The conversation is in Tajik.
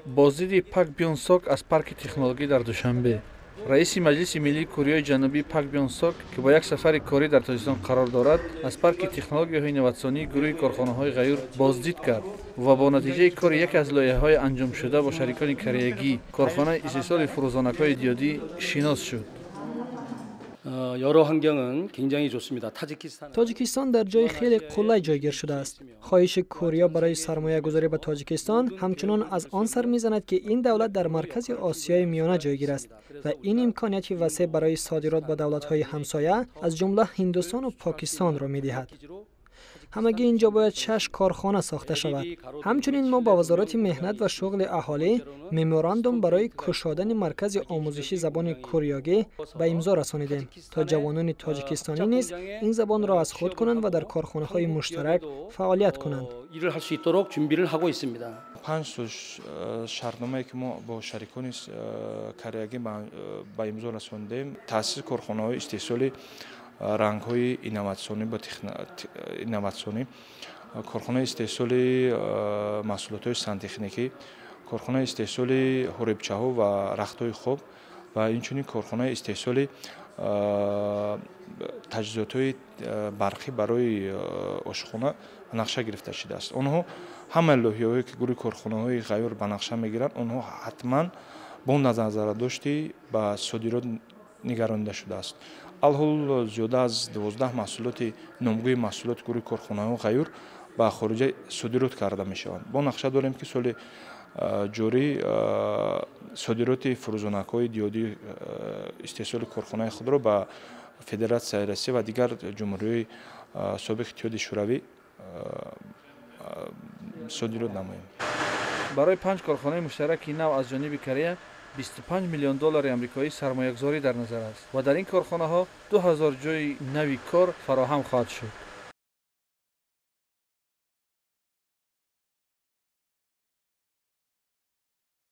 Боздиди Пак Бён Сок аз парки технологӣ дар Душанбе. Раиси Маҷлиси миллии Кореяи Ҷанубӣ Пак Бён Сок, ки бо як сафари корӣ дар Тоҷикистон қарор дорад, аз парки технологияҳои инноватсионии гурӯҳи корхонаҳои «Ғаюр» боздид кард ва бо натиҷаи кори яке аз лоиҳаҳои анҷомшуда бо шарикони кореягӣ, корхонаи истеҳсоли фурӯзонакҳои диодӣ, шинос шуд. 여러 환경은 굉장히 좋습니다. 타지키스탄 Тоҷикистон дар ҷои хеле қулай ҷойгир шудааст. Хоҳиши Корея барои сармоягузорӣ ба Тоҷикистон ҳамчунон аз он сар мезанад, ки ин давлат дар маркази Осиёи Миёна ҷойгир аст ва ин имконияти васеъ барои содирот ба давлатҳои ҳамсоя, аз ҷумла Ҳиндустону Покистону медиҳад. Ҳамагӣ инҷо бояд шаш корхона сохта шавад. Ҳамчунин мо ба Вазорати меҳнат ва шуғли аҳолӣ меморандум барои кушодани маркази омӯзиши забони кореягӣ ба имзо расонидем, то ҷавонони тоҷикистонӣ низ ин забонро аз худ кунанд ва дар корхонаҳои муштарак фаъолият кунанд. 일을 할 수 있도록 준비를 하고 있습니다. 5 сол шартномае, ки мо бо шарикони кореягӣ ба имзо расондем, таъсиси корхонаҳои истеҳсоли рангҳои инноватсионӣ бо инноватсионӣ, корхонаи истеҳсоли маҳсулотҳои сантехникӣ, корхонаи истеҳсоли ҳуребчаҳо ва рахтҳои хоб ва инчунин корхонаи истеҳсоли таҷҳизотҳои барқӣ барои ошхона ба нақша гирифта шудааст. Онҳо ҳамаи лоиҳаҳое, ки гурӯҳи корхонаҳои «Ғаюр» ба нақша мегиранд, онҳо ҳатман бо назарадошти ба содирот нигаронида шудааст. Алҳол зиёда аз 12 маҳсулоти номгӯи маҳсулоти гурӯҳи корхонаҳои «Ғаюр» ба хориҷа содирот карда мешаванд. Бо нақша дорем, ки соли ҷорӣ содироти фурӯзонакҳои диодии истеҳсоли корхонаи худро ба Федератсияи Россия ва дигар ҷумҳуриҳои собиқ Иттиҳоди Шӯравӣ содирот намоем. Барои панҷ корхонаи муштараки нав аз ҷониби Корея 25 миллион доллари амрикоӣ сармоягузорӣ дар назар аст ва дар ин корхонаҳо 2000 ҷойи нави кор фароҳам хоҳад шуд.